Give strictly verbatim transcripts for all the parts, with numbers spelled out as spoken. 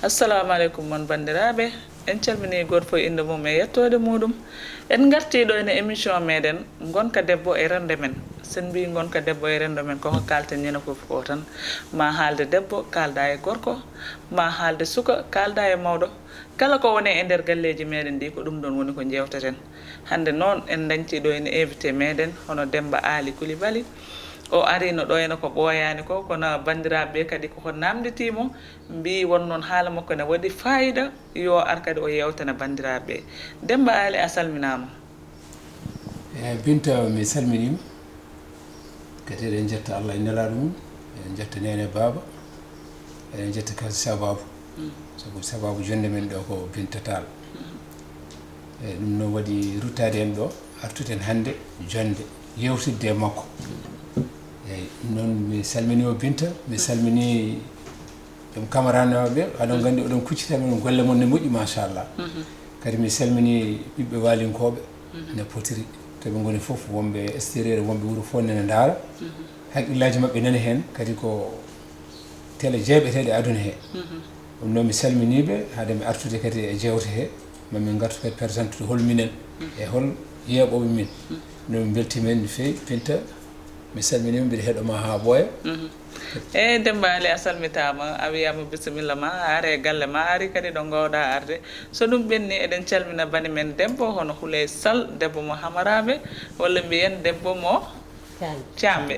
Assalamu aleykum, mon banndiraaɓe. En calminii gooto fof innde mum e yettoode muuɗum. En ngartii ɗo ene émission meɗen Ngonka Debbo e Renndo Men. So en mbii Ngonka Debbo e Renndo Men, ko ko kaalten ñande fof ko tan. Ma haalde debbo, kaalda e gorko. Ma haalde suka, kaalda e mawɗo. Kala ko woni e nder galleeji meɗen ɗi, ko ɗum ɗoon woni ko njeewteten. Hannde noon, en ndañtii ɗo ene invité meɗen, hono Demmba Aali Kulibali. O ariino ɗo ene ko ɓooyaani ko, kono banndiraaɓe ɓe kadi koko naamnditii mo, mbii won noon haala makko ene waɗi faayiida, yo ar kadi o yeewtana banndiraaɓe ɓe. Demmba Aali, a salminaama. Eey, Binta, mi salminiima. Kadi eɗen njetta Allah e nelaaɗo mum, eɗen njetta neene baaba, eɗen njetta kadi sabaabu, sabu sabaabu jonnde men ɗo ko Binta Tall. Eey, ɗum noon waɗi ruttaade en ɗo, artuɗen hannde jonnde, yeewtidde e makko. Eey, ɗum noon mi salminiima Binta, mi salminii joom caméra en ɓe, aɗon nganndi oɗon kuccita min, golle mon ne moƴƴi machallah. Kadi mi salminii ɓiɓɓe waalinkooɓe ne potiri to ɓe ngoni fof, wonɓe extérieur, wonɓe wuro fof nene ndaara. Haqqillaaji maɓɓe nene heen, kadi ko télé jeeɓeteeɗe aduna he. Ɗum noon mi salminii ɓe, haade mi artude kadi e jeewte he, ma min ngartu kadi présentude hol minen e hol yeeɓooɓe min. Ɗum noon mi mbeltiima heen no feewi, Binta, mi salminiima, mbiɗa heɗo ma haa ɓooya. Eey, Demmba Aali, a salmitaama, a wiyaama bisimilla ma, a ari e galle ma, a ari kadi ɗo ngoowɗa arde. So ɗum ɓenni, eɗen calmina bani men debbo, hono Huley Sall, debbo mo Hamaraaɓe, walla mbiyen debbo mo Caamɓe.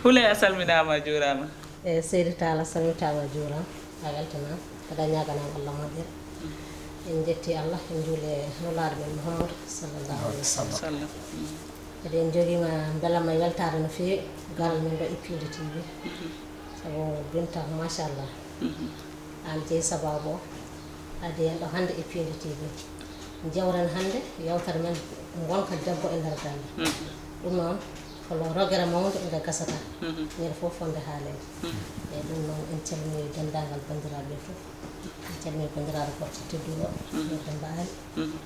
Huley, a salminaama, a juuraama. Eey, Seydi Tall, a salmitaama, a juuraama, a weltanaama, kadi a ñaaganaama Allah moƴƴere. En njetti Allah, en njuuli e Nulaaɗo men Muhammadu sallallahu aleyhi wa sallam. Kadi en njogiima mbelamma e weltaare no feewi, garal men ɗo e Pindi T V. Sabu Binta, machallah, aan jeyi sabaabu o, adii en ɗo hannde e Pindi T V. Njewren hannde yeewtere men, ngonka debbo e nder galle. Ɗum noon ko lo-, rogere mawnde nde gasata, ñande fof fotde haaleede. Eey, ɗum noon en calminii denndaangal banndiraaɓe ɓe fof. En calminii banndiraaɗo gorko tedduɗo o, Demmba Aali.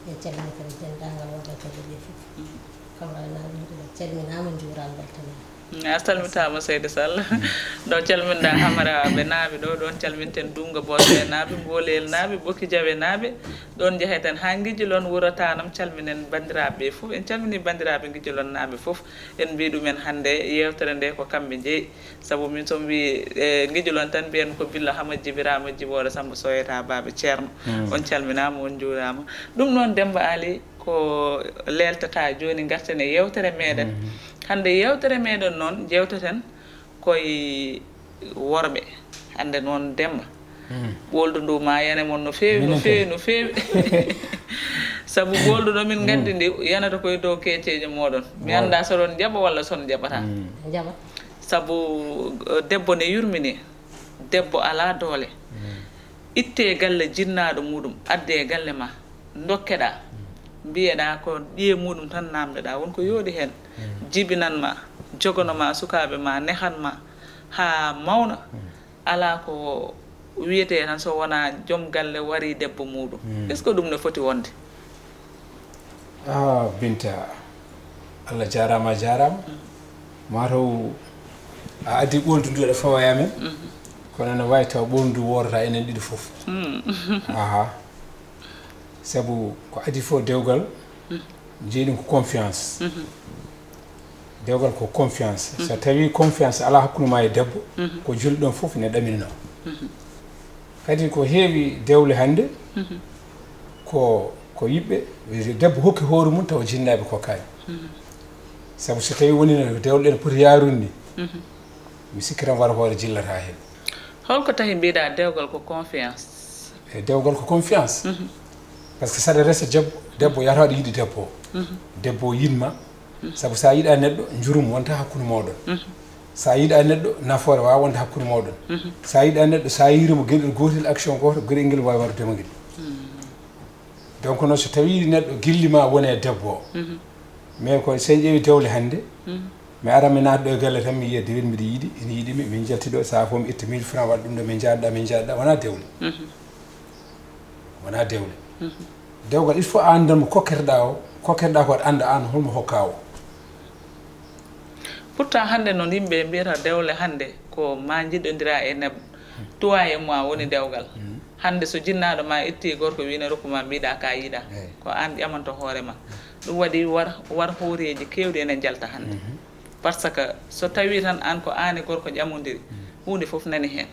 En calminii kadi denndaangal wonɓe e galle ɓe fof. Kamra Naɓe, en calminaama, njuuraama, mbeltanaama. A salmitaama, Seydi Sall. Ɗo calminɗaa Hamaraaɓe Naɓe ɗo, ɗoon calminten Dunnga Boosɓe Naɓe, Mbooleyel Naɓe, Boki Jawe Naɓe. Ɗoon njaheten haa Ngijilon, wuro Tanam, calminen banndiraaɓe ɓe fof. En calminii banndiraaɓe Ngijilon Naɓe fof. En mbii ɗumen hannde yeewtere nde ko kamɓe njeyi. Sabu min so mi wii, e, Ngijilon tan mbiyen ko Billo Hama Jibiraama Jibooɗo Sammba Sooyata Baaba Ceerno. On calminaama, on njuuraama. Ɗum noon, Demmba Aali, ko leeltataa jooni, ngarten e yeewtere meɗen. Hannde yeewtere meɗen noon, njeewteten koye worɓe. Hannde noon, Demmba, ɓooldu ndu ma yane mon no feewi, no feewi, no feewi. Sabu ɓooldu ɗo min nganndi ndi yanata koye dow keeceeje mooɗon. Mi anndaa so ɗon njaɓa walla so on njaɓataa. Njaɓa. Sabu, eh, debbo ne yurmini, debbo alaa doole. Ittee galle jinnaaɗo muuɗum, addee galle ma, ndokkeɗaa. Mbiyeɗaa ko ƴiye muuɗum tan naamndeɗaa, won ko yooɗi heen. Jibinan ma, jogono ma sukaaɓe ma, nehan ma haa mawna. Alaa ko wiyetee tan so wonaa joom galle warii debbo muuɗum. Est-ce que ɗum ne foti wonde? Ah, Binta, Allah jaaraama, a jaaraama. Mataw a addi ɓooldu ndu aɗa fawa e amen. Kono ene waawi taw ɓooldu ndu woodata enen ɗiɗo fof. Aha. Sabu ko adii fof dewgal, jeyi ɗum ko confiance. Dewgal ko confiance. So tawii confiance alaa hakkunde ma e debbo, ko jolni ɗon fof ene ɗaminanoo. Kadi ko heewi dewle hannde, ko, ko yiɓɓe, debbo hokki hoore mum tawa jinnaaɓe kokkaani. Sabu so tawii wonii no dewle ɗe poti yaarude ni, mi sikki tan wata hoore jillataa heen. Hol ko tahi mbiɗa dewgal ko confiance? E dewgal ko confiance. Par ce que saɗa resa debbo, debbo yatawa aɗa yiɗi debbo o. Debbo o yiɗ ma. Sabu sa yiɗa neɗɗo, njurum wonta hakkunde mooɗon. Sa yiɗa neɗɗo, nafoore wawa wonde hakkunde mooɗon. Sa yiɗa neɗɗo, sa yiiri mo geɗel gootel, action gooto, geɗel ngel wawi warde ma ngel. Donc noon so tawi neɗɗo gilli ma wone e debbo o. Mais ko so en ƴeewi dewle hannde, mi ara mi naata ɗo e galle tan mi yiya dewel mbiɗa yiɗi, ene yiɗi mi, min jalti ɗo, saha fof mi itta mille francs waɗa ɗum ɗo, min njaɗɗa, min njaɗɗa, wona dewle. Wona dewle. Dewgal il faut a anndan mo kokketeɗa o, kokketeɗa ko aɗa annda an holmo hokka o. Pourtant hannde noon yimɓe mbiyata dewle hannde ko ma njiɗodira e neɗɗo. Toi et moi woni dewgal. Hannde so jinnaaɗo ma itti gorko wiine rokku ma, mbiɗa ka yiɗa. Ko aan ƴamanto hoore ma. Ɗum waɗi war war hooreeji keewɗi ene njalta hannde. Par ce que so tawii tan aan ko aan e gorko ƴamondiri, huunde fof nani heen.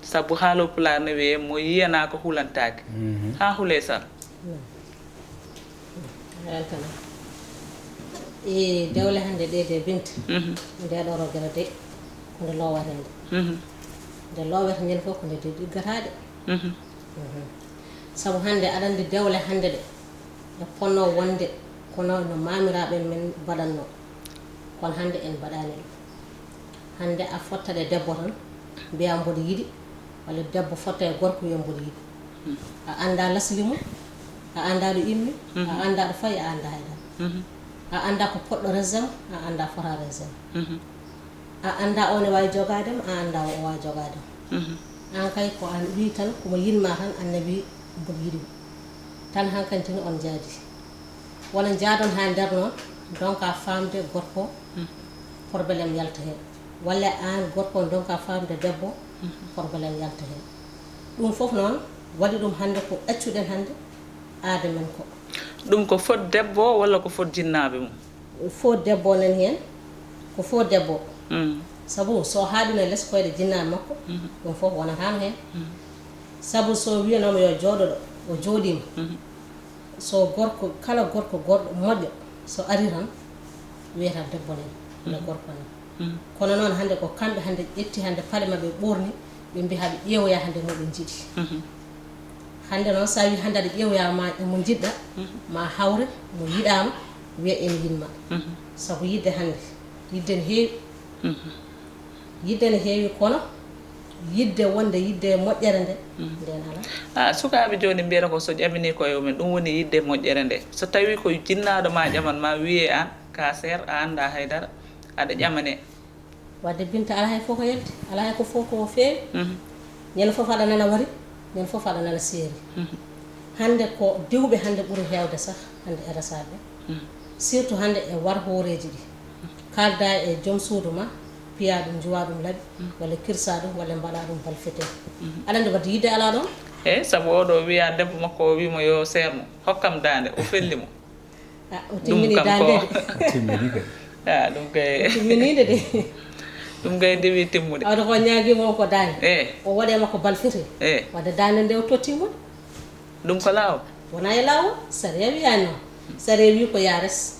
Sabu haalo pulaar ne wiyee mo yiyanaa ko hulantaake. Haa hulee sal. Weltana. E dewle hannde ɗee de Binta, nde ɗo rogere de ko nde loowateende. Nde loowete ngel fof ko nde diggataa de. Sabu hannde aɗa anndi dewle hannde ɗe, ɗe ponno wonde kono no maamiraaɓe men mbaɗatno, kono hannde en mbaɗaani ɗum. Hannde a fottat e debbo tan mbiya mboɗo yiɗi, walla debbo fotta e gorko wiya mboɗo yiɗi. A annda lasli mum, a annda ɗo immi, a annda ɗo fayi, a annda hay dara. A annda ko poɗɗo resde ma, a annda fota resde ma. A annda o ne wawi jogaade ma, a annda o wawi jogaade ma. Aan kay ko aan wii tan ko mo yiɗ ma tan, aan ne wii mboɗo yiɗi mo. Tan hankantini on njaadi. Wona njaadon haa nder noon, ndonka faamde gorko, problème yalta heen. Walla aan gorko ndonka faamde debbo, problème yalta heen. Ɗum fof noon waɗi ɗum hannde ko accuɗen hannde aada men ko. Ɗum ko fot debbo walla ko fot jinnaaɓe mum? Fot debbo nan heen, ko fot debbo. Sabu so haaɗino e les koyɗe jinnaaɓe makko, ɗum fof wonataano heen. Sabu so wiyanooma yo jooɗo ɗo, o jooɗiima. So gorko, kala gorko goɗɗo moƴƴo, so ari tan, wiyata debbo nen, walla gorko nen. Kono noon hannde ko kamɓe hannde ƴetti hannde paɗe maɓɓe ɓoorni, ɓe mbiya ɓe ƴeewoya hannde mo ɓe njiɗi. Hannde noon so a wii hannde aɗa ƴeewoya ma e mo njiɗɗa, ma hawre mo yiɗaama, wiya ene yiɗ ma. Sabu yiɗde hannde, yiɗde ne heewi. Yiɗde ne heewi kono yiɗde wonde yiɗde moƴƴere nde, nden alaa. A, sukaaɓe jooni mbiyata ko so ƴamini koye mumen, ɗum woni yiɗde moƴƴere nde. So tawii ko jinnaaɗo ma ƴaman ma, wiyee aan ka seer, a annda hay dara, aɗa ƴamane. Wadde Binta, alaa hay fof ko yalti, alaa hay ko fof ko feewi. Ñande fof aɗa nana wari, ñande fof aɗa nana seeri. Hannde ko diwɓe hannde ɓuri heewde sah hannde e resaaɓe, surtout hannde e war hooreeji ɗi. Kaalda e joom suudu ma, piya ɗum, njuwa ɗum laɓi, walla kirsa ɗum, walla mbaɗa ɗum balfete. Aɗa anndi wadde yiɗde alaa ɗoon? Eey, sabu oo ɗoo wiya debbo makko o wii mo yo seer mo, hokkam daande, o felli mo. Ah, o timmini daande de. Timmini kay. Ah, ɗum kay. O timmininde de. Ɗum kay dewi timmude. Awde ko ñaagima o ko daande. Eh. O waɗe makko balfete. Eh. Wadde daande nde o totti mo. Ɗum ko laawol. Wona e laawol. Sariya wiyaani noon. Sariya wi ko yaa res.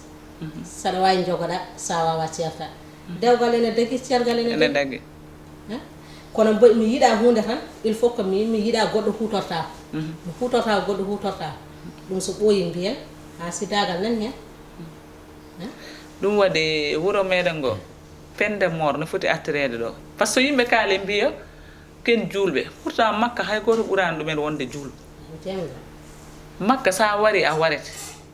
Saɗa waawi jogoɗa, sa wawa ceerta. Dewgal ene dagi, cergal ene dagi. Ene dagi. Kono mboy mi yiɗa hunde tan, il faut que mi mi yiɗa goɗɗo hutorta. Mi hutorta goɗɗo hutorta. Ɗum so ɓooyi mbiyen ha sidagal nan hen. Ɗum waɗi wuro meɗen ngo, peine de mort no foti attireede ɗo. Parce que yimɓe kaali mbiya ken juulɓe, pourtant makka hay goto ɓurani ɗumen wonde juulɓe. Makka sa wari a warete,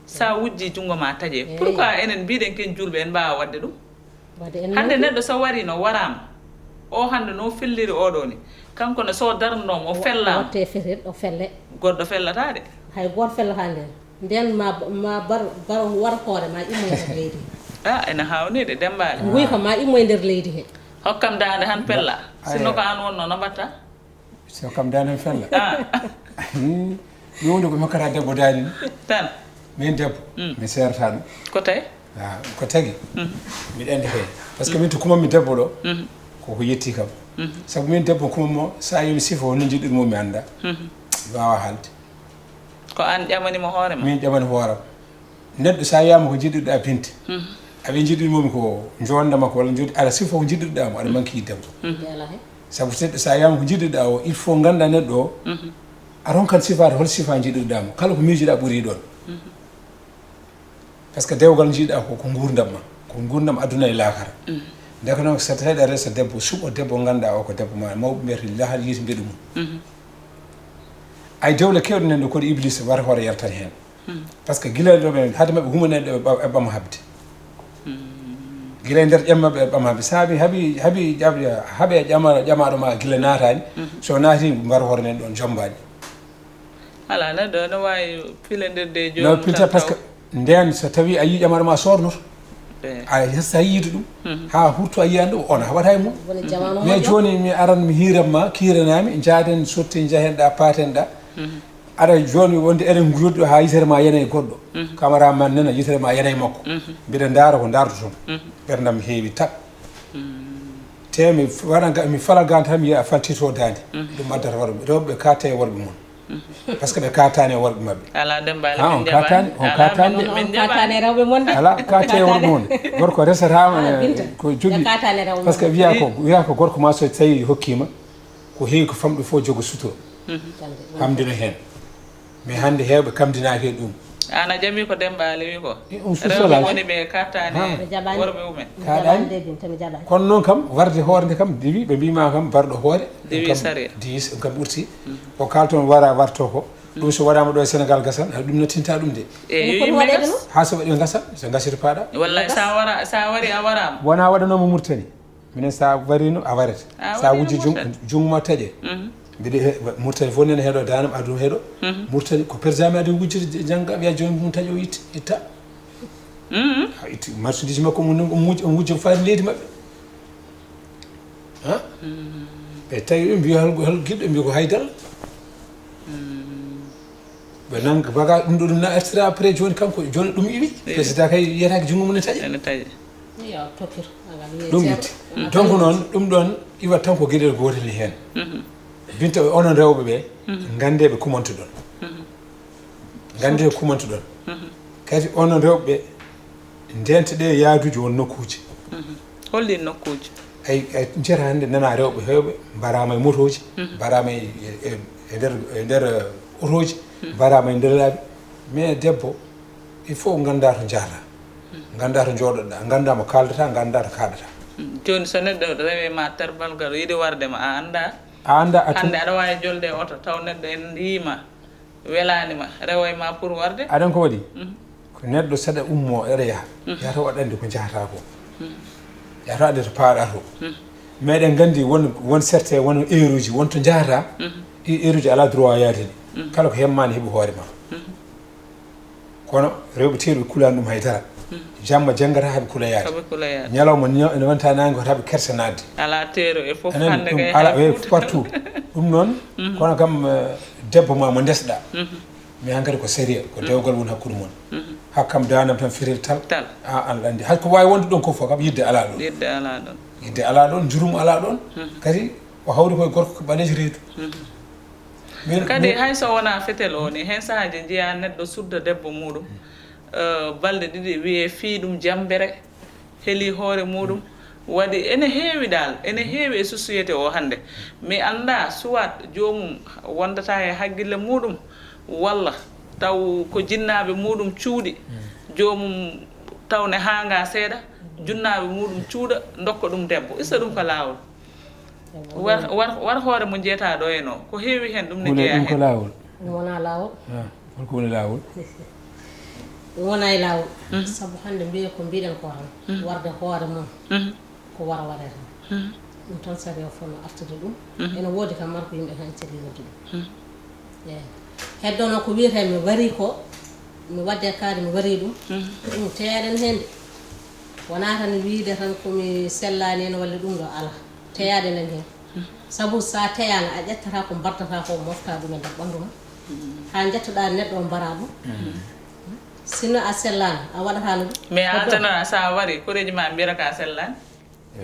sa wujji jungo ma taƴe. Pourquoi enen mbiɗen ken juulɓe en mbawa wadde ɗum? Hannde neɗɗo so wariino, waraama, o hannde no felliri oɗo ni, kanko ne so darnooma, o fellaama. Watte ferir ɗo felle. Goɗɗo fellata de. Hay gooto fellata nden. Nden ma ma bar bar war hoore ma immo e nder leydi he. Ah, ene haawnii de, Demmbaali. Nguy ko ma immo e nder leydi he. Hokkam daande han pella. Sinno ko aan wonnoo, no mbaɗta? So kam daande mi fella. Mi woni ko mi hokkata debbo daani ni. Tan. Min debbo, mi seerata ɗum. Ko tawi? Ah, ko tagi. Miɗa anndi kay. Parce que min to kumammi debbo ɗo, koko yetti kam. Sabu min debbo kumammo, sa yimi sifa woni jiɗɗude mum mi annda. Mi wawa haalde. Ko aan ƴamani mo hoore ma? Min ƴamani hooram. Neɗɗo sa wiyama ko jiɗɗuɗa Binta, aɓe jiɗɗude mum ko jondama ko walla jodi ala sifa ko jiɗɗuɗa mo, aɗa manki yiddemo. Sabu neɗɗo sa wiyama ko jiɗɗuɗa o, il faut ganda neɗɗo o, a ronkan sifaade hol sifa jiɗɗuɗa mo, kala ko miijiɗa ɓuri ɗon. Parce que dewgal jiɗɗa ko ko gurdam ma, ko gurdam aduna e lakara. Ndeke noon so tawi aɗa resa debbo, suɓo debbo ganda o ko debbo ma, mawɓe mbiyata lahal yiiti mbeɗu mum. Ay dewle kewɗe nan ɗo koɗo Iblis wata hoore yaltan heen. Parce que gila ɗo ɓe hade maɓɓe humanede ɓe ɓama habde. Gila e nder ƴamma ɓe ɓama habde. Saabi habi habi haɓe ƴama ƴamaɗo ma gila naatani. So naati mbar hoore nen ɗon jombani. Ala neɗɗo ene wawi filandirde e joomum. No pilta parce que nden so tawi a yii ƴamaɗo ma sornoto. A hesta yiide ɗum, haa hurto a yiyani ɗum, on a haɓata e mum. Woni jamaanu mais moƴƴo. Jooni mi aran mi hiiran ma, kiiranami, njaaden, sotti, njahen ɗa, paaten ɗa. Aɗa jooni wonde eɗen njooɗi ɗo haa yitere ma yana e goɗɗo. Kamara man nana yitere ma yana e makko. Mbiɗa ndaara ko ndaartoton. Ɓerdam heewi tak. Te mi waɗa ga-, mi fala ganta mi yiya a faltito daande. Ɗum addata worɓe. Rewɓe ɓe kaata e worɓe mum. Parce que ɓe kaatani e worɓe maɓɓe. Ala Demba, ala, on kaatani, on kaatani de. On kaatani rewɓe mon de. Ala kaate e worɓe mum de. Gorko resata ko jogi. Parce que wiya ko, wiya ko gorko ma so tawi hokkima ko heewi ko famɗi fof jogo suturo. Hamdino hen. Mais hannde heewɓe kamdinaaki e ɗum. An a jaɓi ko Demba Ali wi ko. E on susolal. Rewɓe woni ɓe kattani worɓe mumen. Kaɗani. Kono noon kam, warde hoore nde kam, dewi ɓe mbima kam, barɗo hoore. Dewi sariya. Diis, ɗum kam ɓurti. Ko kalton wara warto ko. Ɗum so waɗama ɗo e Sénégal gasan, hay ɗum nattinta ɗum de. E yo yimɓe gas. Ha so waɗi gasa, so gasiri paɗa. Wallay sa wara, sa wari a warama. Wona waɗanoma Murtani. Minen sa warino a warete. Sa wujji jung-, jungo ma taƴe. Mbiɗa he-, Murtani fof nene heɗo, danam adum heɗo. Murtani ko président mi adi wujjiri jangga wiya joni mum taƴo itti, itta. A itti marchandise makko mum, on wujji, on wujji ko faati leydi maɓɓe. Ha? Ɓe tawi ɗum mbiya hol, hol giɗɗo, mbiya ko haydara. Ɓe nanga bagage ɗum ɗo, ɗum na artira après joni kanko, joni ɗum iwi. Président kay yiyata ko jungo mum ne taƴe. Ene taƴe. Yo tokkir. Ɗum itti. Donc noon, ɗum ɗon iwa tan ko geɗel gotel ni hen. Binta onon rewɓe ɓe, gande ɓe kumantuɗon. Gande ɓe kumantuɗon. Kadi onon rewɓe ɓe, ndente ɗe yaaduji won nokkuji. Holɗin nokkuji? Ay, ay, jiyata hannde nana rewɓe heewɓe mbarama e motoji, mbarama e, e, e nder, e nder, eh, otoji, mbarama e nder laabi. Mais debbo, il faut ganda to jahata, ganda to jooɗoɗa, ganda mo kaldata, ganda to kaɗata. Joni so neɗɗo rewe ma terbalgal, yiɗi warde ma, a anda? A anda a tum- Hannde aɗa wawi jolde e oto, taw neɗɗo en yima. Welani ma, rewoy ma pour warde. Aɗan ko waɗi? Ko neɗɗo saɗa ummo eɗa yaha. Yahata o aɗa andi ko jahata ko. Yahata aɗa to paɗa to. Meɗen gandi won, won certains, won heure uji, won to jahata. Ɗi heure uji ala droit yaade ɗi. Kala ko hemmani heɓi hoore ma. Kono rewɓe teeɗuɓe kulani ɗum haydara. Jamma janngata haɓe kula yaade. Haɓe kula yaade. Ñalawma ña-, ene wonta nange ko haɓe kersa nadde. Ala teero e fof. Anan hannde ɗum kay ala hay e Fuuta. Partout. Ɗum noon, kono kam, eh, debbo ma mo ndesɗa. Mais hankadi ko sérieux, ko dewgal woni hakkude mon. Hakkam danam tan ferel tal. Tal. A, an andi. Hay ko wawi wonde ɗon ko fof kam yidde ala ɗon. Yidde ala ɗon. Yidde ala ɗon, jurum ala ɗon. Kadi o hawri koye gorko ko ɓaleejo reedu. Min, kadi min hay so wona fetel o ni, hen saahaji jiya neɗɗo sudda debbo muɗum, eh, balɗe ɗiɗi wiye fii ɗum jambere. Heli hoore muɗum, waɗi, ene heewi dal, ene heewi e société o hannde. Mi annda, soit joomum wondata e hakkille muɗum, walla taw ko jinnaaɓe muɗum cuuɗi, joomum taw ne haanga seeɗa, jinnaaɓe muɗum cuuɗa, ndokka ɗum debbo. Issa ɗum ko laawol. War, war, war hoore mo jeetaa ɗo e no, ko heewi heen, ɗum ne jeeya heen. Ɗum ko laawol. Ɗum wonaa laawol. Ah, holko woni laawol? Ɗum wonaa e laawol. Sabu hannde mbiye ko mbiɗen ko tan, warde hoore mum, ko wara waree tan. Ɗum tan sariya o fof no artude ɗum. Ene woodi kam mar ko yimɓe heen caggi noddude. Eeyi. Heddo noon ko wiyetee mi warii ko, mi waɗde kaari mi warii ɗum. Ɗum teyaɗen heen de. Wonaa tan wiyde tan ko mi sellaani heen walla ɗum ɗo, alaa. Teyaɗen heen. Sabu so a teyaama, a ƴettata ko mbaddata ko, mofta ɗum e nder ɓanndu ma. Haa njettoɗaa neɗɗo o, mbara ɗum. Sinno a sellaama, a waɗataano ɗum. Mais en général, so a warii, koreeji ma mbiyata ko a sellaani.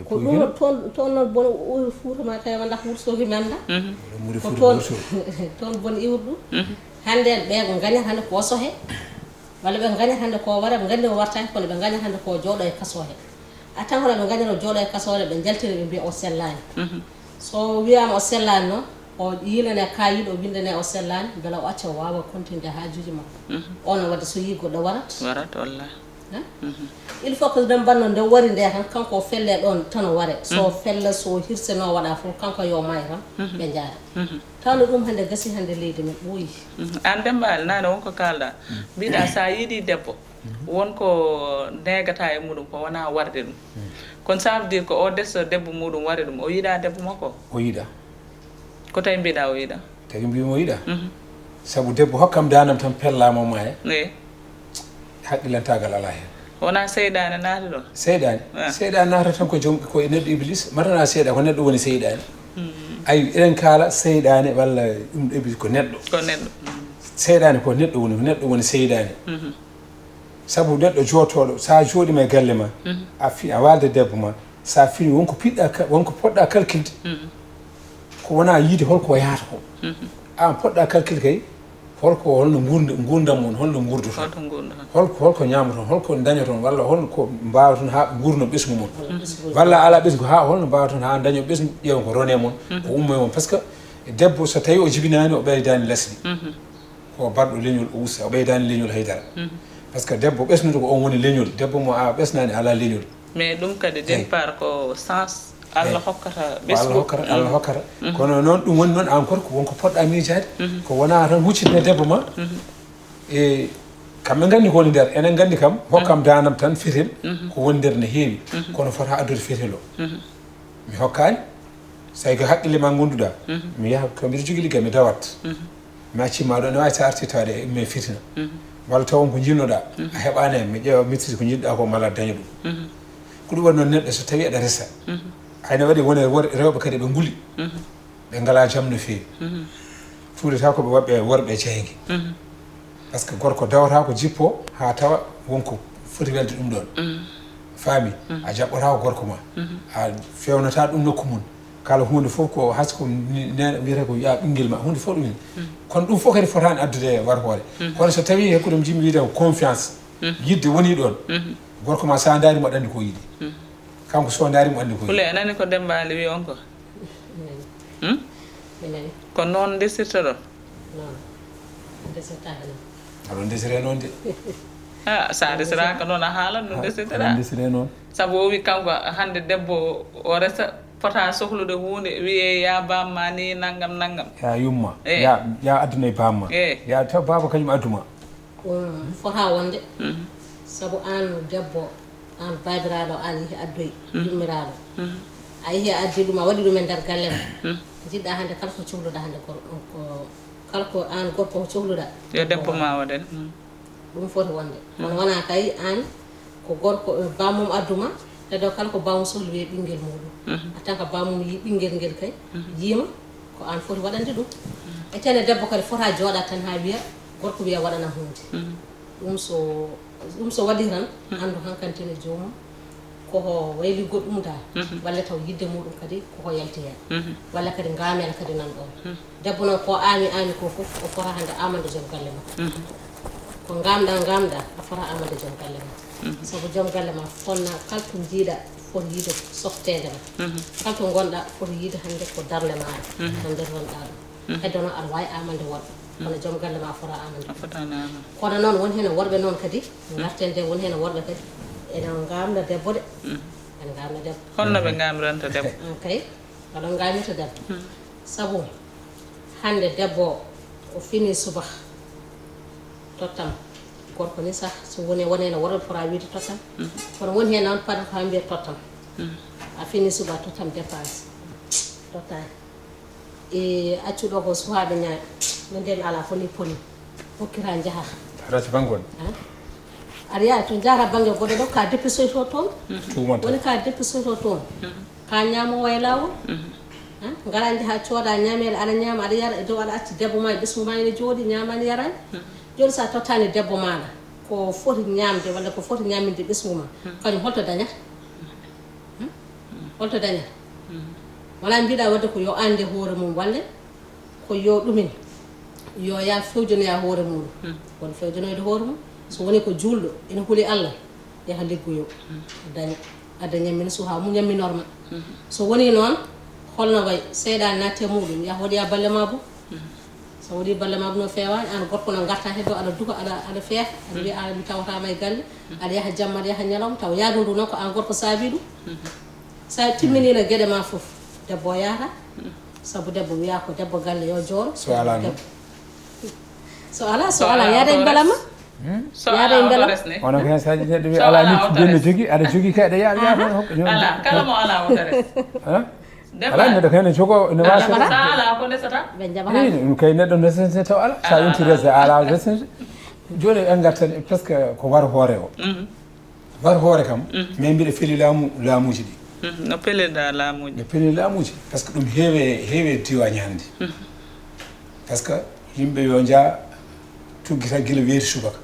Ko ɗum toon, toon noon bon o Fuuta ma tawi ma ndax Wursoki mi annda. Ko toon, toon bon iwri ɗum. Hannde ɓe ko ngañata hannde ko sohe. Walla ɓe ngañata hannde ko wara, ɓe nganndi o wartaaki, kono ɓe ngañata hannde ko jooɗo e kaso he. A tan hono ɓe ngañata o jooɗo e kaso he, ɓe njaltina ɓe mbiya o sellaani. So wiyaama o sellaani noon, o yiilane kayit, o winndane o sellaani, mbela o acca o waawa continde haajuuji makko. On waɗde so yii goɗɗo warat. Warat, wallahi. Hein? Il faut que nden mbanno nde wari nde tan, kanko o felle ɗon tan o ware. So fella, so hirse no waɗa fof, kanko yo maayo tan, ɓe njaara. Tawno ɗum hannde gasi, hannde leydi men ɓooyi. An Demba Ali, naane won ko kaalɗa. Mbiɗa sa yiɗi debbo, won ko negata e muɗum, ko wona warde ɗum. Kono ça veut dire ko o desto debbo muɗum wari ɗum, o yiɗa debbo makko? O yiɗa. Ko tawi mbiɗa o yiɗa? Tawi mbimi o yiɗa. Sabu debbo hokkam danam tan pellama o maaya. Eyi. Haqqillantagal ala hen. Wonaa seyɗaane naati ɗon? Seyɗaane. Seyɗaane naata tan ko joom, ko e neɗɗo Iblis. Matana seyɗa ko neɗɗo woni seyɗaane. Ayi, eɗen kaala seyɗaane walla ɗum ɗo Iblis ko neɗɗo. Ko neɗɗo. Seyɗaane ko neɗɗo woni, ko neɗɗo woni seyɗaane. Sabu neɗɗo jootooɗo, so a jooɗiima e galle ma, a fi, a waalde debbo ma, so a fini wonko piɗɗa, won ko poɗɗa kalkilde. Ko wonaa yiide hol ko yahata ko. Aan poɗɗa kalkilde kay, holko, holno nguurndam mon, holno nguurdoton, holko, holko ñaamoton, holko ndañoton, walla holko mbaawaton haa nguurno ɓesngu mon, walla alaa ɓesngu, haa holno mbaawaton haa ndaño ɓesngu, ƴeewa ko rone mon, ko ummo e mon. Parce que debbo, so tawii o jibinaani, o ɓeydaani lesdi, ko barɗo leñol o usta, o ɓeydaani leñol haydara. Parce que debbo ɓesnuɗo ko on woni leñol, debbo mo a ɓesnaani alaa leñol. Mais ɗum kadi, d'une part, ko sens Allah hokkata ɓesngu. Ko Allah hokkata, Allah hokkata. Kono noon, ɗum woni noon, aan gorko, wonko poɗɗa miijaade, ko wonaa tan huccitde debbo ma. E kamɓe nganndi ko woni nder, enen nganndi kam, hokkam daanam tan fetel, ko woni nder ne heewi, kono fota addude fetel o. Mi hokkaani, so tawi ko haqqille ma ngonduɗa, mi yaha, ko mbiɗa jogii liggal, mi dawat. Mi accii ma ɗo, ne waawi so a artii tawde e immii fitina. Walla taw on ko njiɗnoɗa, a heɓaani hen, mi ƴeewa, mi mittita ko njiɗɗa ko, mala daña ɗum. Ko ɗum waɗi noon, neɗɗo so tawi aɗa resa, hayno waɗi won e wor-, rewɓe kadi ɓe nguli, ɓe ngalaa jam no feewi. Tuudata ko ɓe woɓɓe worɓe jeyge. Parce que gorko dawata ko jippo haa tawa wonko foti welde ɗum ɗon. Faami? A jaɓɓotaako gorko ma. A feewnata ɗum nokku mum. Kala huunde fof ko, hay so ko ni-, neene wiyata ko, "Yaa ɓinngel ma," huunde fof ɗum en. Kono ɗum fof kadi fotaani addude war hoore. Kono so tawii, e ko ɗum njiɗmi wiyde ko confiance, yiɗde wonii ɗoon, gorko ma, so a ndaari mo, aɗa anndi ko yiɗi. Kanko, so o ndaari mo, anndi ko yiɗi. Pule, a nani ko Demba Ali wi on ko? Hmm? Mi nani. Ko noon ndesirtoɗon? Noon. Ndesirtaaka noon. Aɗon ndesiree noon de. Ah, so a ndesiraaka noon, a haalan no ndesirtoɗaa. Aɗon ndesiree noon. Sabu o wi kanko, hannde debbo o resa, fota sohlude huunde, wiyee, "Yaa baam ma ni, nanngam, nanngam." Yaa yumma. Yaa, yaa adduna e baam ma. Yaa taw baaba kañum addu ma. Ɗum fota wonde. Sabu aan debbo, aan baabiraaɗo, aan yehi addoyi yummiraaɗo. A yehi a addi ɗum, a waɗi ɗum e nder galle ma. Njiɗɗa hannde kala ko cohluɗa hannde ko, ko, kala ko aan gorko ko cohluɗa, yo debbo ma waɗan. Ɗum foti wonde. Kono wonaa kay aan ko gorko, eh, bammum addu ma, heddo kala ko bammum sohli wiyee ɓinngel muuɗum. En tant que bammum yii ɓinngel ngel kay, yiima ko aan foti waɗande ɗum. E tene debbo kadi fota jooɗa tan haa wiya gorko wiya waɗana huunde. Ɗum so, ɗum so waɗi tan, anndu hankantene joomum koko wayli goɗɗum da, walla taw yiɗde muuɗum kadi koko yalti heen. Walla kadi ngaamel kadi nan ɗoon. Debbo noon ko aami aami ko fof, o fota hannde aamande joom galle makko. Ko ngaamɗa ngaamɗa, a fota aamande joom galle makko. Sabu joom galle ma fotna kala to njiiɗa foti yiide softeende ma. Kala to ngonɗa foti yiide hannde ko darnde maaɗa, no ndetonɗa ɗum. Heddo noon aɗa waawi aamande worɓe, kono joom galle ma a fota aamande. A fotaani aamande. Kono noon won heen worɓe noon kadi, ngarten de, won heen worɓe kadi ene ngaamna debbo de. Ene ngaamna debbo. Holno ɓe ngaamranta debbo? Ah, kay, oɗon ngaamira debbo. Sabu hannde debbo o fini subaka, tottam. Gorko ni sah, so woni, woni no worɓe fota wiide tottam. Kono woni heen noon paɗata haa mbiya tottam. A fini suba, tottam dépense. Tottaani. E accu ɗo ko suhaaɓe ñaaɓe. Min de mi alaa ko ni poni. Hokkira njaha. Haɗa acca bannge won. Ah? Aɗa yaha to njahata bannge goɗɗo ɗo, ka deppisoyto toon. Tuumata. Woni ka deppisoyto toon. Ka ñaamoowo e laawol. Ah? Ngara njaha cooda ñaameele, aɗa ñaama, aɗa yara, e dow aɗa acci debbo ma e ɓesngu ma ene jooɗi, ñaamaani yaraani. Jooni so a tottaani debbo maaɗa ko foti ñaamde walla ko foti ñaaminde ɓesngu ma, kañum holto dañata? Hmm? Holto dañata? Wala mbiɗa wadde ko yo annde hoore mum, walla ko yo ɗumin, yo yaa fewjonoya hoore mum. Won fewjonoyde hoore mum. So woni ko juulɗo, ene huli Allah, yaha liggoyo, daña, adda ñammin suha mum, ñamminorma. So woni noon, holno way, seyɗaane naatti e muɗum, yaha waɗoya balle ma boom. So waɗi balle ma boom no feewaani, aan gorko no ngarta heddo, aɗa duka, aɗa, aɗa feefa, aɗa wiya, "Aan mi tawataama e galle." Aɗa yaha jamma, aɗa yaha ñalawma, taw yaadu ndu noon ko aan gorko saabi ɗum. So a timminiino geɗe ma fof, debbo o yahata. Sabu debbo wiya ko debbo galle yo jooɗo. So alaa noon? Debbo. So alaa, so alaa, yaada e mbela ma. So alaa, woto res ne. Onon ko heen saji neɗɗo wiya alaa nit, joni jogii, aɗa jogii kay, aɗa yaha, yaha toon hokka. Alaa, kala mo alaa woto res. Alaa, neɗɗo kay ne jogoo, ne waawi. Sa alaa ko ndesata? Ɓe njaɓata. Eyi, ɗum kay neɗɗo ne resete taw alaa. Sa yonti resde, alaa resete. Jooni en ngartan presque ko war hoore o. War hoore kam, min mbiɗa feli laamu, laamuuji ɗi. No pelirɗa laamuuji? No peli laamuuji, par ce que ɗum heewe, heewe diwaaji hannde. Par ce que yimɓe yo njaa tuggi tan gila weeti subaka.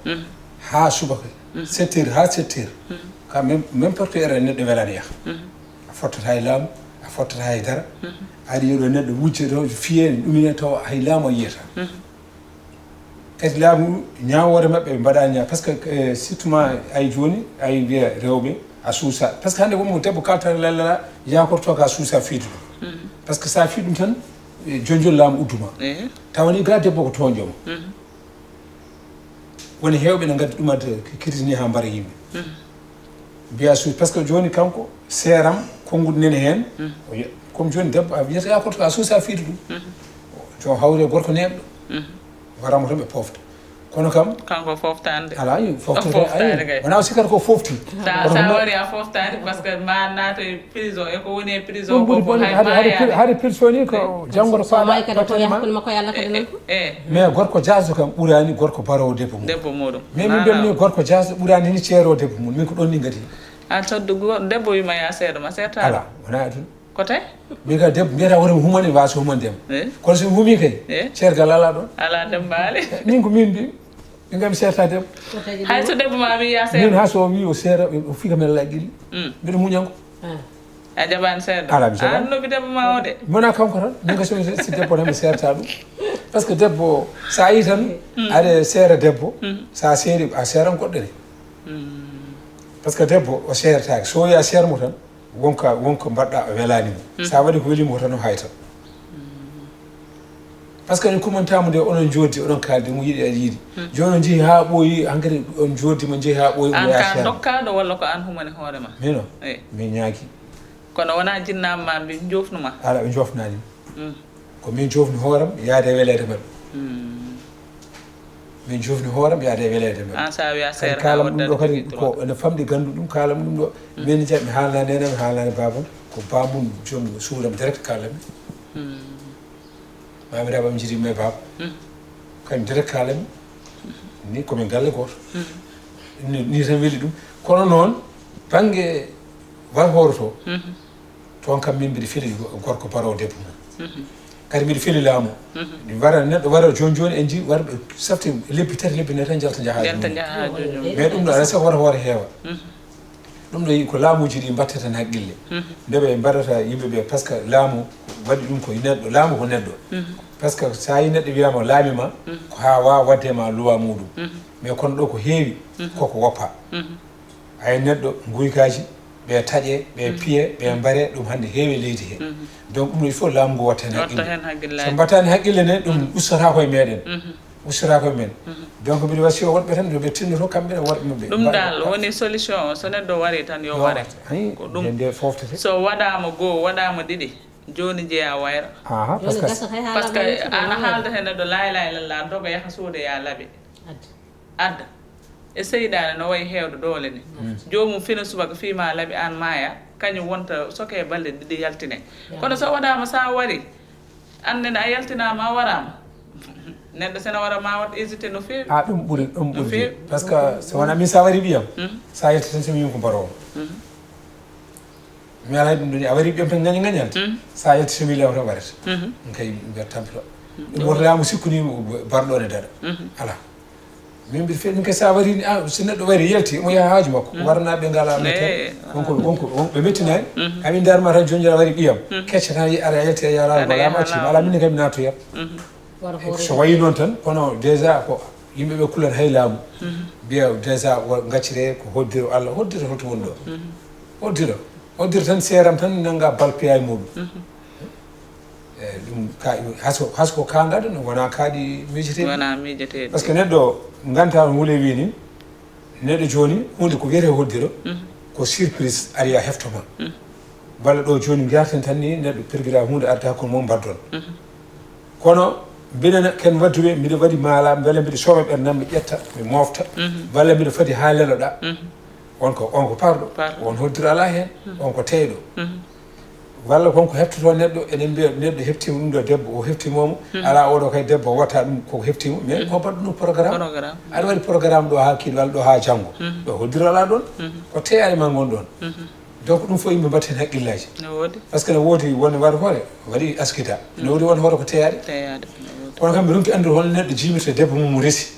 Haa subaka, sept heures haa sept heures. Ka même, même porte heure neɗɗo welaani yaha. A fottata e laamu, a fottata e dara. Aɗa yiya ɗo neɗɗo wujja ɗo, fiyee, ɗumine taw hay laamu a yiyata. Kadi laamu ñaawoore maɓɓe ɓe mbaɗaani ñaa, par ce que, eh, surtout ma ay jooni, ay mbiya rewɓe a suusa. Par ce que hannde wonmo debbo kaltata lallala, yaakorto ka suusa fiidu ɗum. Par ce que so a fii ɗum tan, eh, jonjon laamu udduma. Tawa ni ga debbo ko toonjo ma. Woni heewɓe ne ngaddi ɗum adde kiritini haa mbara yimɓe. Mbiya suusa, par ce que jooni kanko seeram, konnguɗi nene heen. Comme jooni debbo a wiyata yaakorto ka suusa fiidu ɗum. Joom hawre gorko neeɓɗo. Waramo tan ɓe pofta. Kono kam kanko foftande ala yi foftata wona o sikkata ko fofti. Sa wari a foftani par ce que ma naata e prison e ko woni e prison ko ko hay maya. Hari prison ni ko jangoro fa may kadi ko yaha kono makko yalla kadi non. E mais gorko jaso kam ɓurani gorko baro debbo mum. Debbo mudum. Mais min belni gorko jaso ɓurani ni ceero debbo mum, min ko ɗon ni ngati. A toddu debbo wima ya seedo ma seeta. Ala wona ɗum. Ko tawi? Min ka debbo mbiyata woni mi humani mi waasa humande am. Eh? Kono so mi humi kay, eh? Ceergal alaa ɗoon. Alaa dembaali. Eh, min ko min mbi, min kam mi seerta debbo. Hay so debbo ma wi ya seera. Min ha so wi o seera, o fika men laaj gilli. Mm. Mbiɗo muñanko. Ah. A jaɓaani seerta? Alaa mi jaɓaani. An nobi debbo ma o de. Mi wona kanko tan, min ka so si debbo tan mi seerta ɗum. Par ce que debbo, sa yi tan, mm, aɗa seera debbo, mm, sa seeri, a seeran goɗɗo ne. Mm. Par ce que debbo, o seertaaki. So wi a seer mo tan, wonka wonko mbaɗɗa o welaani mo. Sa waɗi ko weli mo tan o hayta. Par ce que en kumantamo nde onon joddi oɗon kaldi mo yiɗi aɗa yiɗi. Jooni on jehi ha ɓooyi hankadi on joddi mo jehi ha ɓooyi. An ka dokkaɗo walla ko an humani hoorema? Mino. Eyi. Mi ñaaki. Kono wona jinnama ma mbi jofnuma? Ala ɓe jofnani. Ko min jofni hooram yaade weleede maɓɓe. Min jofni hooram yaade e weleede men. An sa wiya seere kaalam ɗum ɗo kadi ko ene famɗi gandu ɗum kaalam ɗum ɗo. Min jaa mi haalna nena mi haalnani babam ko bamum joom suudam direct kaalam mi. Mamirabam jiidi me baba. Kañum direct kaalam mi. Ni komin galle gooto. Ni tan weli ɗum. Kono noon bannge war hoore to. Toon kam min mbiɗa feli gorko baro debbo mum. Kadi mbiɗa feli laamu. Mi wara neɗɗo wara jooni jooni en jii warɓe safti lebbi tati lebbi nayi tan njalta njaha. Njalta njaha jooni jooni. Mais ɗum ɗo alaa sago wata hoore heewa. Ɗum ɗo ko laamuuji ɗi mbattata heen haqqille. Nde ɓe mbaɗata yimɓe ɓe par ce que laamu waɗi ɗum ko neɗɗo laamu ko neɗɗo. Par ce que so a yi neɗɗo wiyama laami ma ko ha wawa wadde ma luwa muɗum. Mais kono ɗo ko heewi koko woppa. Ay neɗɗo guykaaji ɓe taƴe ɓe piye ɓe mbare ɗum hannde heewi e leydi he. Donc ɗum il faut laamu ngu watta heen haqqille. So mbattaani haqqille ne ɗum ustataako e meɗen. Ustataako e men. Donc mbiɗa wasiyo wonɓe tan ɓe tinnoto kamɓe ne worɓe maɓɓe. Ɗum dal woni solution o so neɗɗo wari tan yo ware. Ko ɗum nde foftete. So waɗaama goo waɗaama ɗiɗi jooni jeyaa wayra. Parce que ana haalda heen neɗɗo laay laay lalla doga yaha suuda ya laɓe. Adda e seyɗaane no wayi heewde doole ni. Joomum fina subaka fii ma laɓi aan maaya, kañum wonta soke balɗe ɗiɗi yaltine. Kono so waɗaama so a wari, aan nene a yaltinaama a waraama. Neɗɗo sene wara ma wat hésité no feewi. A ɗum ɓuri ɗum ɓuri. Parce que so wona min so a wari ɓiyam, so a yalti tan so mi yum ko mbaroowo. Mi alaa ɗum ɗoni a wari ɓiyam tan gaña gañante. So a yalti so mi lewta warata. Ɗum kay mbiyat tampito. Ɗum woto laamu sikku ni barɗo ne daɗa. Alaa. Min mbiɗa feewi ɗum kadi so a warii ni a so neɗɗo warii yalti omo yaha haaju makko warnaaɓe ngalaa mete wonko wonko ɓe mettinaani. Amin ndarma tan jooni aɗa waɗi ɓiyam kecca tan aɗa yalti a yalaa ko laamu accima alaa min ne kam mi naatoyat. So wayi noon tan kono déjà ko yimɓe ɓe kulat hay laamu mbiya déjà gaccire ko hoddiro Allah hoddiro holto woni ɗo. Hoddiro hoddiro tan seeram tan nannga bal piya e muɗum. Eyi ɗum ka hasko hasko ka ngaɗa no wona kaaɗi miijete wona miijete. Parce que neɗɗo nganta no wule wini neɗɗo joni hunde ko wiyete hoddiro ko surprise ari a heftoma. Walla ɗo joni garten tan ni neɗɗo pergira hunde arde hakkude mum mbaddon. Kono mbiɗa ken wadduɓe mbiɗa waɗi maala mbele mbiɗa sooma ɓernam mi ƴetta mi mofta. Walla mbiɗa fadi ha leloɗa. On ko on ko parɗo on hoddiro ala hen. On ko teyɗo. Walla kon ko heɓtotoo neɗɗo, enen mbiya neɗɗo heɓtiima ɗum ɗo debbo, o heɓtiima mo, alaa oɗo kay debbo o watta ɗum koko heɓtiima, mais ko mbaɗɗo ɗum programme. Programme. Aɗa waɗi programme ɗo haa kiiɗe walla ɗo haa janngo. Ɗo hoddiro alaa ɗoon. Ko teyaare ma ngon ɗoon. Donc ɗum fof yimɓe mbatta heen haqqillaaji. No woodi. Parce que no woodi won war hoore, waɗi askita. No woodi won hoore ko teyaade. Teyaade, no woodi. Kono kam mi ronki anndude hol neɗɗo jiimirta debbo mum resi.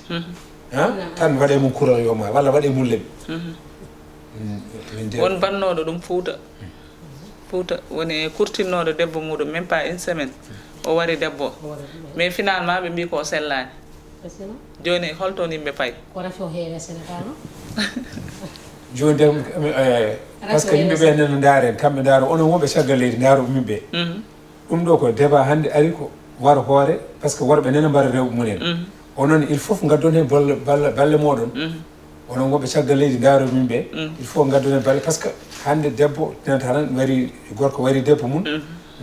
Ha? Tan waɗe mum kural yo ma, walla waɗe mum leɓi. Mm, min de- Won bannooɗo ɗum Fuuta. Fuuta woni kurtinnooɗo debbo muɗum, même pas une semaine. O wari debbo. Mais finalement, ɓe mbii ko o sellaani. Jooni, holto yimɓe payi? Ko rafi o heewi e Sénégal, non? Jooni de, eh, parce que yimɓe ɓe nana ndaare, kamɓe ndaaro, onon wonɓe caggal leydi, ndaaro yimɓe. Ɗum ɗo ko débat hannde ari ko war hoore, parce que worɓe nana mbara rewɓe mumen. Onon, il faut ngaddon heen balle, balle, balle mooɗon. Onon wonɓe caggal leydi, ndaaro min ɓe. Il faut ngaddon heen balle, parce que hannde debbo nanta tan wari, gorko wari debbo mum,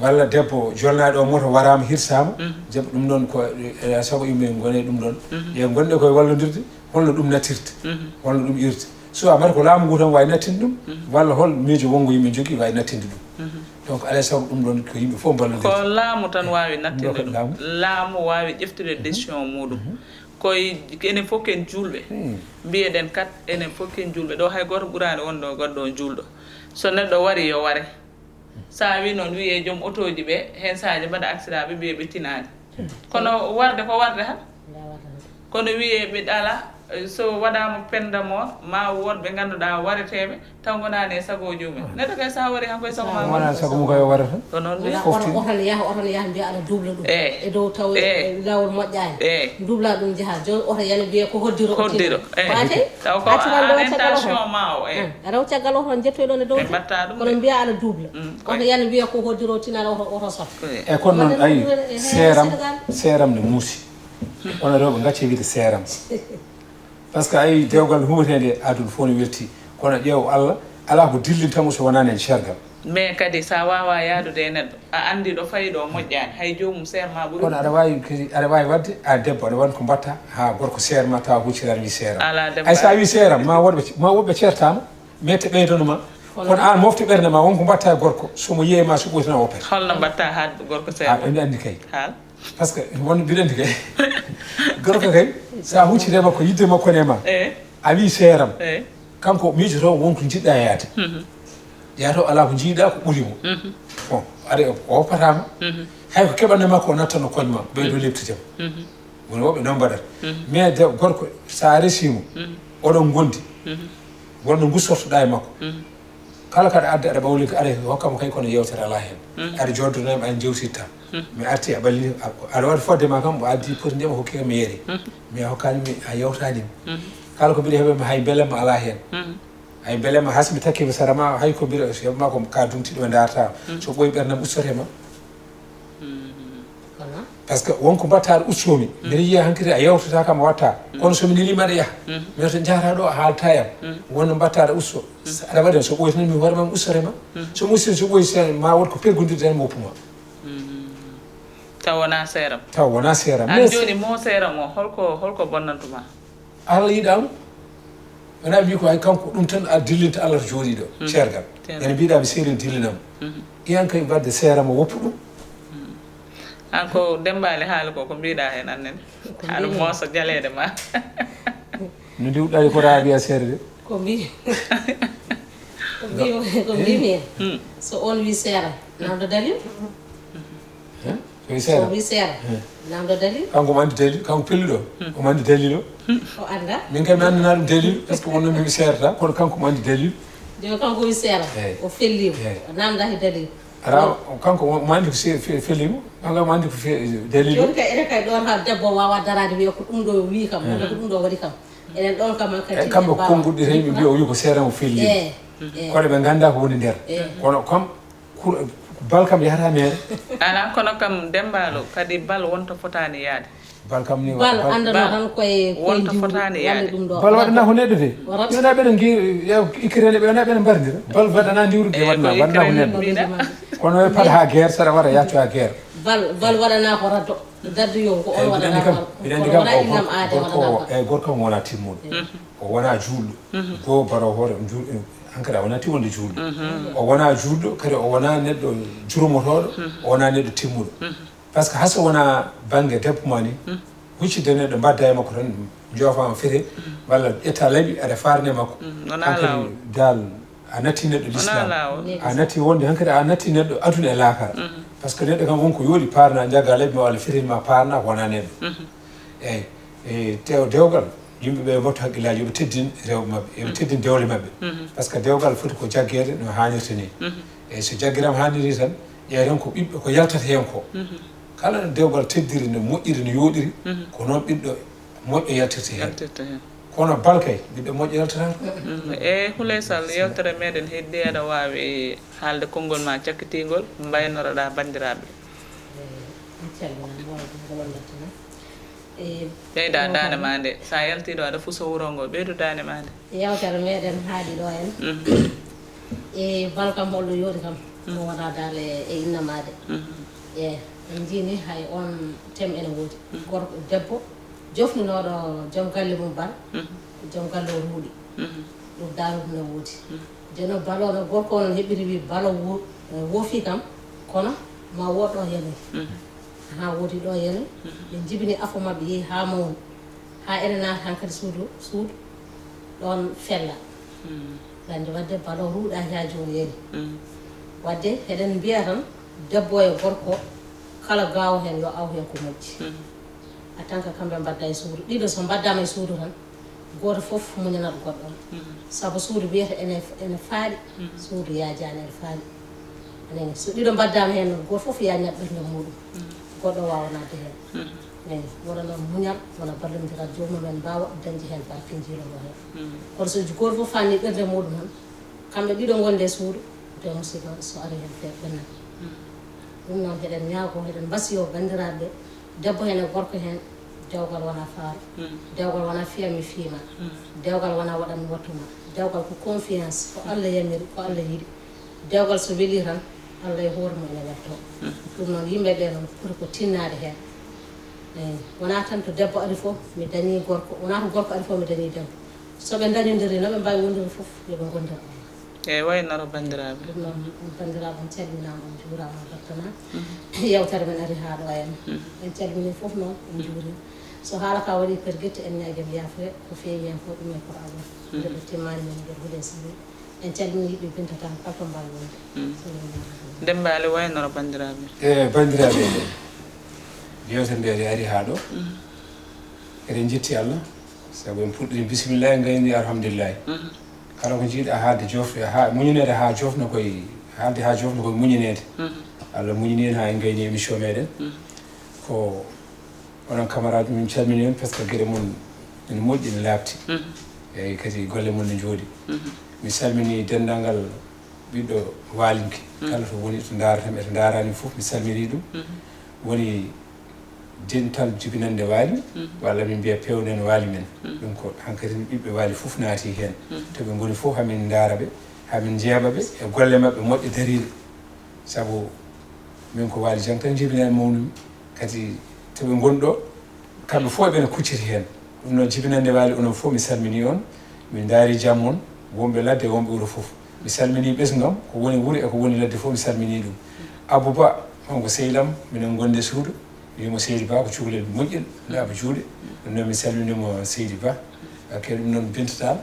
walla debbo jolnaaɗo o moto waraama, hirsaama, jaɓa ɗum ɗoon ko, eh, sago yimɓe ngone ɗum ɗoon. Ɗe ngonɗe koye wallondirde, holno ɗum nattirta, holno ɗum irta. Soit mata ko laamu ngu tan waawi nattinde ɗum, walla hol miijo wonngo yimɓe njogii waawi nattinde ɗum. Donc, alaa e sago ɗum ɗoon ko yimɓe fof mballondira. Ko laamu tan waawi nattinde ɗum. Laamu. Laamu waawi ƴeftude décision muɗum. Koye enen fof ken juulɓe. Mbiyeɗen kat, enen fof ken juulɓe. Ɗo hay gooto ɓuraani wonde o goɗɗo on juulɗo. So neɗɗo wari, yo ware. So a wii noon, wiyee joom otooji ɓe, heen sahaaji mbaɗa accident, ɓe mbiya ɓe tinaani. Kono warde ko warde tan. Kono wiyee ɓe ala, so waɗaama peine de mort, ma wood ɓe ngannduɗaa wareteeɓe, taw ngonaani e sagooji mumen. Neɗɗo kay, so a warii, han koye sago ma woni. Wonaa sago mum koye warata. Ko noon de. Wona oto, oto ne yaha, oto ne yaha, mbiya aɗa duubla ɗum. Eh. E dow taw, eh, laawol moƴƴaani. Eh. Duubla ɗum, njaha. Jooni oto yana mbiya ko hoddiro o. Hoddiro, eh. Ɓaate? Taw ko a, a, an intention ma o, eh. Aɗa o caggal oto on jettoy ɗon e dow. Ɓe mbatta ɗum. Kono mbiya aɗa duubla. Mm, oto yana mbiya ko hoddiro, tinal oto, oto sot. Eh. E kono noon, ayi, seeram, seeram ne muusi. Onon rewɓe, ngacce wiide seeram. Parce que ayi, dewgal humeteende aduna fof ne welti. Kono ƴeew Allah, alaa ko dillinta mo so wonaani heen ceergal. Mais kadi, so a waawaa yahdude e neɗɗo, a anndi ɗo fayi ɗo moƴƴaani, hay joomum seer ma ɓuri. Kono aɗa waawi kadi, aɗa waawi waɗde, a debbo, aɗa waɗi ko mbaɗta haa gorko seer ma, tawa huccitaani, wi seeram. Alaa debbo. Ay, so a wi seeram, ma woɗɓe, ma woɗɓe ceertaama, mais te ɓeydono ma. Kono aan mofte ɓernde ma, won ko mbaɗta e gorko, so mo yiyii ma, so ɓoytana o pet. Holno mbaɗta haa gorko seer ma? A, ene anndi kay. Haal. Parce que won mbiɗa anndi kay. Gorko kay, so a huccitee makko, yidde makko ne ma. Eh. A wi seeram. Eh. Kanko miijoto won ko njiɗɗa yaade. Mhm. Yaha to alaa ko njiɗɗa ko ɓuri mo. Mhm. Bon, ari o, o woppataama. Mhm. Hay ko keɓanɗa makko o nattano koñ ma, ɓeydo leptitema. Mhm. Woni woɓɓe noon mbaɗata. Mhm. Mais de, gorko, so a resiimo, mhm, oɗon ngondi, mhm, wonno ngussortoɗa e makko. Mhm. Kala kaɗa adda aɗa ɓawli ko aɗa hokkamo kay kono yewtere alaa heen. Mhm. Aɗa jooddonoo e aɗa jewtitta. Mhm. Mi arti a ɓalli, a, aɗa waɗa fodde ma kam, o addi poti ndema hokki kam mi yari. Mhm. Mi a hokkaani mi, a yewtaani mi. Mhm. Kala ko mbiɗa heɓa mi hay belemma alaa heen. Mhm. Hay belemma hay so mi takkii mi sara ma, hay ko mbiɗa heɓa ma ko ka dumtiɗo e ndaarta. Mhm. So ɓooyi ɓernam ustote ma. Mhm. Kono? Parce que won ko mbaɗta aɗa ustomi. Mhm. Mbiɗa yiya hankadi a yewtata kam a watta. Mhm. Kono so mi neli maɗa yaha. Mhm. Mi wiyata njahata ɗo a haalta yam. Mhm. Wonno mbaɗta aɗa usto. Mhm. Aɗa waɗi so ɓooyi tan mi hoore ma mi ustote ma. Mhm. So mi usti so ɓooyi so ma wot ko pergondirde tan mi woppu ma. Mhm. Taw wona seeram. Taw wona seeram. An mais jooni mo seeram o, holko, holko bonnantuma? Allah yiɗaama. Wona mbi ko hay kanko ɗum tan a dillinta Allah to jooɗiiɗo. Mhm. Ceergal. Ceergal. Ene mbiɗa mi seeri dillinam. Mhm. Iyan kay wadde seeram o woppu ɗum. Mhm. An ko Dembaali haali ko, ko mbiɗa heen an nene? Ko aɗa mbiɗa. Moosa jaleeɗe ma. No ndiwɗaɗi ko Rabia seerde. Ko mbi-, ko mbi-, ko mbimi en. Hmm. So on wi seera, namdo dalil. Hein? So wi seera? So wi seera, hein, namdo dalil. Kanko omo anndi dalil, kanko pelluɗo. Hmm. Omo anndi dalil o. O annda? Min kay mi anndana ɗum dalil, parce que wonno mi seerata, kono kanko omo anndi dalil. Jooni kanko wi seera, eey, o fellima. Eey. O namda he dalil. Ara, kanko omo anndi ko se-, fe-, fellima, kanko omo anndi ko fe-, dalil o. Jooni kay, enen kay ɗon ha debbo wawa darade wiya ko ɗum ɗo wi kam, walla ko ɗum ɗo waɗi kam. Enen ɗon kam hankadi. Eey, kamɓe konnguɗi tan yimɓe mbiya o wi ko seera o fellima. Eey, eey. Kono ɓe ngannda ko woni nder. Eey. Kono kam, Kur-, bal kam yahata mere. Ala, kono kam Dembaalo, kadi bal wonto fotaani yaade. Bal kam ni, bal, bal anndanoo tan koye, koye wonto juuɗe, fotaani yaade. Ɗum ɗo. Bal waɗana ko neɗɗo de. Wonata. Yo na ɓeɗe ngi-, yo ikkirene ɓe, yo na ɓeɗe mbarndira. Bal waɗana ndiwrude. Eey, waɗana, ko waɗana ko neɗɗo. Mbiɗa. Kono e paɗa ha guerre, saɗa waɗa yaccu ha guerre. Bal, bal waɗanaa ko raddo. Daddu yo ko on waɗanaa kam, bal. Mbiɗa anndi kam, o innam aade gorko waɗanaa o, bal. Eyi, gorko o wonaa timmuɗo. O wonaa juulɗo. Ko baro hoore, juul-, hankadi a wonaa timmuɗo juulɗo. O wonaa juulɗo, kadi o wonaa neɗɗo jurmotooɗo, o wonaa neɗɗo timmuɗo. Par ce que hay so wonaa bannge debbo ma ni, huccitde neɗɗo mbadda e makko tan, joofaama fete, walla ƴetta laaɓi, aɗa faarne makko. Hankadi dal, a natti neɗɗo l'islam. A natti wonde hankadi a natti neɗɗo aduna e laakara. Par ce que neɗɗo kam won ko yooɗi paarna, njagga laaɓi ma walla fetel ma paarna, ko wona neɗɗo. Eyi, e tew-, dewgal, yimɓe ɓe mbattu haqqillaaji, yoɓe teddin rewɓe maɓɓe, yoɓe teddin dewle maɓɓe. Par ce que dewgal foti ko jaggeede no haanirta ni. Eyi, so jaggiraama haaniri tan, ƴeewten ko ɓiɓɓe ko yaltata heen ko. Kala no dewgal teddiri, no moƴƴiri, no yooɗiri, ko noon ɓiɗɗo moƴƴo yaltirta heen. Yaltirta heen. Kono bal kay, ɓiɗɗo moƴƴo yaltataako. Mm, e Houleye Sall, yewtere meɗen heddi, aɗa waawi haalde konngol ma cakkitingol, mbaynoroɗaa banndiraaɓe? Eh, mi calminii mo, ko wallata. Eh, ɓeyda daande ma nde, so a yaltii ɗo, aɗa fusa wuro ngo, ɓeydu daande ma nde. Yewtere meɗen haaɗi ɗo en. E bal kam holɗo yooɗi kam, mo wona dal e, e innamaade. E en njiini hay on tem ene woodi. Gorko, debbo, jofninooɗo joom galle mum bal, joom galle o ruuɗi. Ɗum daarude ne woodi. Jooni noon bal o noon, gorko o noon heɓiri wi bal o wo-, woofi kam, kono ma woɗɗo yanoy. Haa woodi ɗo yanoy, ɓe njibini afo maɓɓe, yehi haa mawni. Haa ene naata hankadi suudu, suudu ɗoon fella. Dañde waɗde bal o ruuɗaaki haa jooni yani. Waɗde eɗen mbiya tan, debbo e gorko, kala gaawo heen yo aw heen ko moƴƴi. En tant que kamɓe mbadda e suudu. Ɗiɗo so mbaddaama e suudu tan, gooto fof muñanat goɗɗo. Sabu suudu wiyata ene, ene faaɗi, suudu yaajaani ene faaɗi. Anani, so ɗiɗo mbaddaama heen, gooto fof yaañat ɓernde muɗum. Goɗɗo waawa naatde heen. Eyi, wona noon muñal, wona ballondiral, joomum en mbaawa dañde heen barke, njiiloo heen. Kono so gooto fof faani ɓernde muɗum tan, kamɓe ɗiɗo ngonde e suudu, te musiba so ari heen feere ɓenna. Ɗum noon, eɗen ñaagoo, eɗen mbasiyoo banndiraaɓe, debbo heen e gorko heen, dewgal wona faaro, dewgal wona fiya mi fiima, dewgal wona waɗan mi wattu ma, dewgal ko confiance, ko Allah yamiri, ko Allah yiɗi. Dewgal so welii tan, Allah e hoore mum ene weltoo. Ɗum noon, yimɓe ɓe noon poti ko tinnaade heen. Eyi, wonaa tan to debbo ari fof, mi dañii gorko, wonaa to gorko ari fof, mi dañii debbo. So ɓe ndañondirii, no ɓe mbaawi wondude fof, yo ɓe ngondir. Eyi, waynoro banndiraaɓe. Ɗum noon, on banndiraaɓe, on calminaama, on njuuraama, on mbartanaama. Yewtere men ari haa ɗo en. En calminii fof noon, en njuuriima. So haala ka waɗii pergette, en ñaagiima yaafuya, ko feewi heen fof, ɗum e ko Allah. Nde ɓe timmaani men nder Houleye Sall. En calminii ɓe Binta Tall kala to mbaawi wonde. Salmini. Demmbaali, waynoro banndiraaɓe? E banndiraaɓe, yewtere nde ari haa ɗo. Eɗen njetti Allah, sabu en puɗɗii bisimillahi, en ngayni alhamdulillahi. Kala ko njiiɗa haalde, joofte, haa muñaneede, haa joofna koye, haalde haa joofna koye muñaneede. Allah muñani en haa en ngayni émission meɗen. Ko onon camarade, min calmini on, parce que geɗe mon ene moƴƴi, ene laaɓti. Eyi, kadi golle mon ne njooɗi. Mi salmini denndaangal ɓiɗɗo Waalinke. Kala to woni, to ndaarata mi, to ndaarani fof, mi salmini ɗum. Woni dental jibinannde Waali, walla min mbiya peewnen Waali men. Ɗum ko hankadi ɓiɓɓe Waali fof naati heen. To ɓe ngoni fof, hamin ndaara ɓe, hamin njeeɓa ɓe e golle maɓɓe moƴƴe dariiɗe. Sabu min ko Waali Jang tan jibinani mawnumi. Kadi to ɓe ngoni ɗo, kamɓe fof eɓena kucciti heen. Ɗum noon, jibinannde Waali, onon fof mi salminii on, min ndaari jam mon, wonɓe ladde, wonɓe wuro fof. Mi salminii ɓesngu am, ko woni wuro e ko woni ladde fof, mi salminii ɗum. Abou Ba, on ko sehil am, minen ngondi e suudu, mi wiyi mo sehil Ba ko cukalel moƴƴel, laaɓa juuɗe. Ɗum noon, mi salminii mo sehil Ba. Kadi ɗum noon, Binta Tall,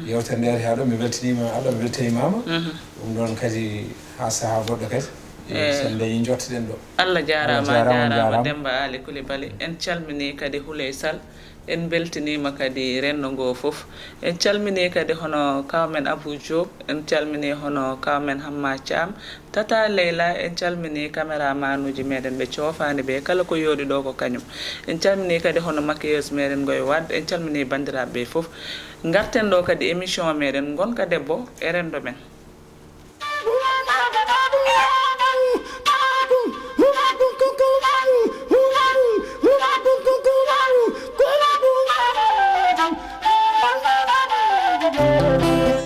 yewtere nde ari haa ɗo, mi weltaniima Allah, mi weltaniimaama. Ɗum noon kadi, haa sahaa goɗɗo kadi, so en dañii, njottoɗen ɗo. Allah jaaraama, Allah jaaraama, a jaaraama, jaaraama. Demmba Aali Kulibali. En calminii kadi Houleye Sall. En mbeltiniima kadi renndo ngoo fof. En calminii kadi hono kaaw men Abou Diop, en calminii hono kaaw men Hamma Thiam, Tata Leyla, en calminii caméramaanuuji meɗen ɓe coofaani ɓe, kala ko yooɗi ɗo ko kañum. En calminii kadi hono maquilleuse meɗen Ngoye Wade, en calminii banndiraaɓe ɓe fof. Ngarten ɗo kadi émission meɗen Ngonka Debbo e renndo men.